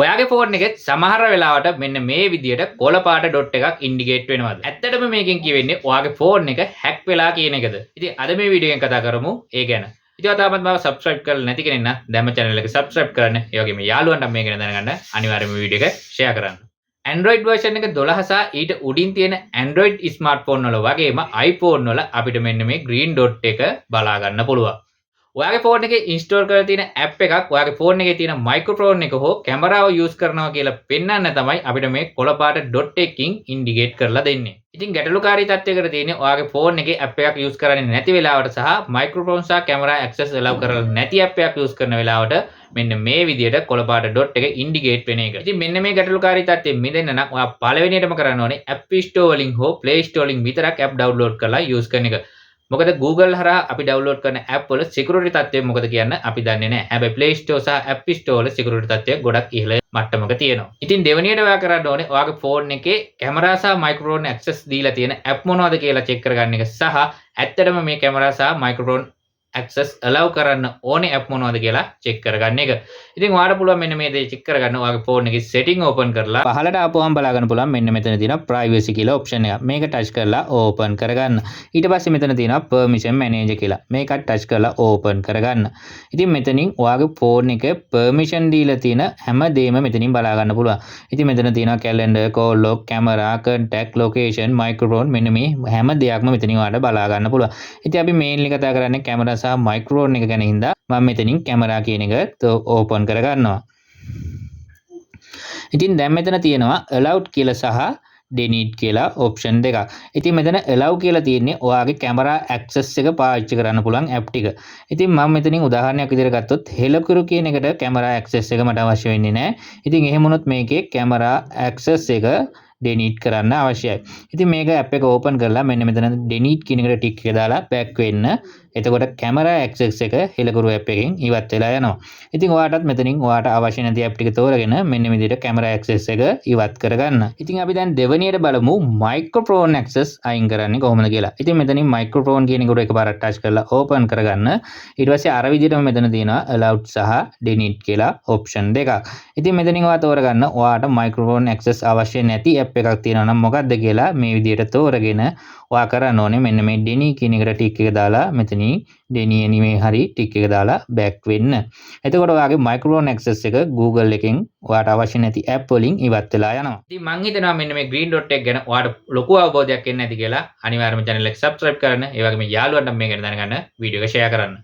ඔයාගේ ෆෝන් එකෙත් සමහර වෙලාවට මෙන්න මේ විදියට කොළ පාට ඩොට් එකක් ඉන්ඩිකේට් වෙනවද? ඇත්තටම මේකෙන් කියවෙන්නේ ඔයාගේ ෆෝන් එක හැක් වෙලා කියන එකද? ඉතින් අද මේ වීඩියෝ එකෙන් කතා කරමු ඒ ගැන. ඉතින් ඔයා තාමත් මාව සබ්ස්ක්‍රයිබ් කරලා නැති කෙනෙක් නම් දැන්ම channel එක සබ්ස්ක්‍රයිබ් කරන්න. ඒ වගේම යාළුවන්ට මේ ගැන දැනගන්න අනිවාර්යයෙන්ම වීඩියෝ එක ෂෙයා කරන්න. Android version එක 12 සහ ඊට උඩින් තියෙන Android smartphone වල වගේම iPhone වල අපිට මෙන්න මේ green dot එක බලා ගන්න පුළුවන්. ඔයාගේ ෆෝන් එකේ ඉන්ස්ටෝල් කරලා තියෙන ඇප් එකක් ඔයාගේ ෆෝන් එකේ තියෙන මයික්‍රොෆෝන් එක හෝ කැමරාව යූස් කරනවා කියලා පෙන්වන්න තමයි අපිට මේ කොළ පාට ඩොට් එකකින් ඉන්ඩිකේට් කරලා දෙන්නේ. ඉතින් ගැටලුකාරී තත්යකට තියෙන්නේ ඔයාගේ ෆෝන් එකේ ඇප් එකක් යූස් කරන්නේ නැති වෙලාවට සහ මයික්‍රොෆෝන් සහ කැමරා ඇක්සස් ඇලව් කරලා නැති ඇප් එකක් යූස් කරන වෙලාවට මෙන්න මේ විදියට කොළ පාට ඩොට් එක ඉන්ඩිකේට් වෙන එක. ඉතින් මෙන්න මේ ගැටලුකාරී තත්ත්වයෙන් මිදෙන්න නම් ඔයා පළවෙනියටම කරන්න ඕනේ App Store වලින් හෝ Play Store වලින් විතරක් ඇප් ඩවුන්ලෝඩ් කරලා යූස් කරන එක. මොකද Google හරහා අපි ඩවුන්ලෝඩ් කරන ඇප් වල සිකියුරිටි තත්ත්වය මොකද කියන්න අපි දන්නේ නැහැ. හැබැයි Play Store සහ App Store වල සිකියුරිටි තත්ත්වය ගොඩක් ඉහළ මට්ටමක තියෙනවා. ඉතින් දෙවෙනියට ඔයා කරන්න ඕනේ ඔයාගේ ෆෝන් එකේ කැමරා සහ මයික්‍රොෆෝන් ඇක්සස් දීලා තියෙන ඇප් මොනවද කියලා චෙක් කරගන්න එක සහ ඇත්තටම මේ කැමරා සහ මයික්‍රොෆෝන් ඇක්සස් ඇලව් කරන්න ඕනේ ඇප් මොනවද කියලා චෙක් කරගන්න එක. ඉතින් ඔයාලට පුළුවන් මෙන්න මේ දේ චෙක් කරගන්න ඔයාගේ ෆෝන් එකේ සෙටින් ඕපන් කරලා පහළට ආපුවම බලා ගන්න පුළුවන් මෙන්න මෙතන තියෙන ප්‍රයිවසි කියලා ඔප්ෂන් එක. මේක ටච් කරලා ඕපන් කරගන්න. ඊට පස්සේ මෙතන තියෙනවා පර්මිෂන් මැනේජර් කියලා. මේකත් ටච් කරලා ඕපන් කරගන්න. ඉතින් මෙතනින් ඔයාගේ ෆෝන් එකේ පර්මිෂන් දීලා තියෙන හැම දේම මෙතනින් බලා ගන්න පුළුවන්. ඉතින් මෙතන තියෙනවා calendar, call log, camera, contact, location, microphone මෙන්න මේ හැම දෙයක්ම මෙතනින් ඔයාලට බලා ගන්න පුළුවන්. ඉතින් අපි මේන්ලි කතා කරන්නේ කැමරා සහ මයික්‍රොෆෝන් එක ගැන හින්දා මම මෙතනින් කැමරා කියන එක ඕපන් කරගන්නවා. ඉතින් දැන් මෙතන තියෙනවා allowed කියලා සහ denied කියලා ඔප්ෂන් දෙකක්. ඉතින් මෙතන allow කියලා තියෙන්නේ ඔයාගේ කැමරා ඇක්සස් එක පාවිච්චි කරන්න පුළුවන් ඇප් ටික. ඉතින් මම මෙතනින් උදාහරණයක් විදිහට ගත්තොත් හෙලකුරු කියන එකට කැමරා ඇක්සස් එක මට අවශ්‍ය වෙන්නේ නැහැ. ඉතින් එහෙම වුණොත් මේකේ කැමරා ඇක්සස් එක ඩෙනීට් කරන්න අවශ්‍යයි. ඉතින් මේක ඇප් එක ඕපන් කරලා මෙන්න මෙතන ඩෙනීට් කියන එකට ටික් එක දාලා බෑක් වෙන්න. එතකොට කැමරා ඇක්සස් එක හෙලකුරු ඇප් එකෙන් ඉවත් වෙලා යනවා. ඉතින් ඔයාටත් මෙතනින් ඔයාට අවශ්‍ය නැති ඇප් ටික තෝරගෙන මෙන්න මේ විදිහට කැමරා ඇක්සස් එක ඉවත් කරගන්න. ඉතින් අපි දැන් දෙවෙනියට බලමු මයික්‍රොෆෝන් ඇක්සස් අයින් කරන්නේ කොහොමද කියලා. ඉතින් මෙතනින් මයික්‍රොෆෝන් කියන එකට එකපාරක් ටච් කරලා ඕපන් කරගන්න. ඊට පස්සේ අර විදිහටම මෙතන තියෙනවා allowed සහ denied කියලා ඔප්ෂන් දෙකක්. ඉතින් මෙතනින් ඔයා තෝරගන්න ඔයාට මයික්‍රොෆෝන් ඇක්සස් අවශ්‍ය නැති ඇප් එකක් තියෙනවා නම් මොකක්ද කියලා මේ විදිහට තෝරගෙන ඔයා කරන්න ඕනේ මෙන්න මේ ඩෙනි කියන එකට ටික් එක දාලා මෙතනින් ඩෙනි එනිවේ හරි ටික් එක දාලා බෑක් වෙන්න. එතකොට ඔයාගේ මයික්‍රොෆෝන් ඇක්සස් එක Google එකෙන් ඔයාට අවශ්‍ය නැති ඇප් වලින් ඉවත් වෙලා යනවා. ඉතින් මං හිතනවා මෙන්න මේ ග්‍රීන් ඩොට් එක ගැන ඔයාට ලොකු අවබෝධයක් එන්න ඇති කියලා. අනිවාර්යයෙන්ම channel එක subscribe කරන්න. ඒ වගේම යාළුවන්ට මේ ගැන දැනගන්න වීඩියෝ එක ෂෙයා කරන්න.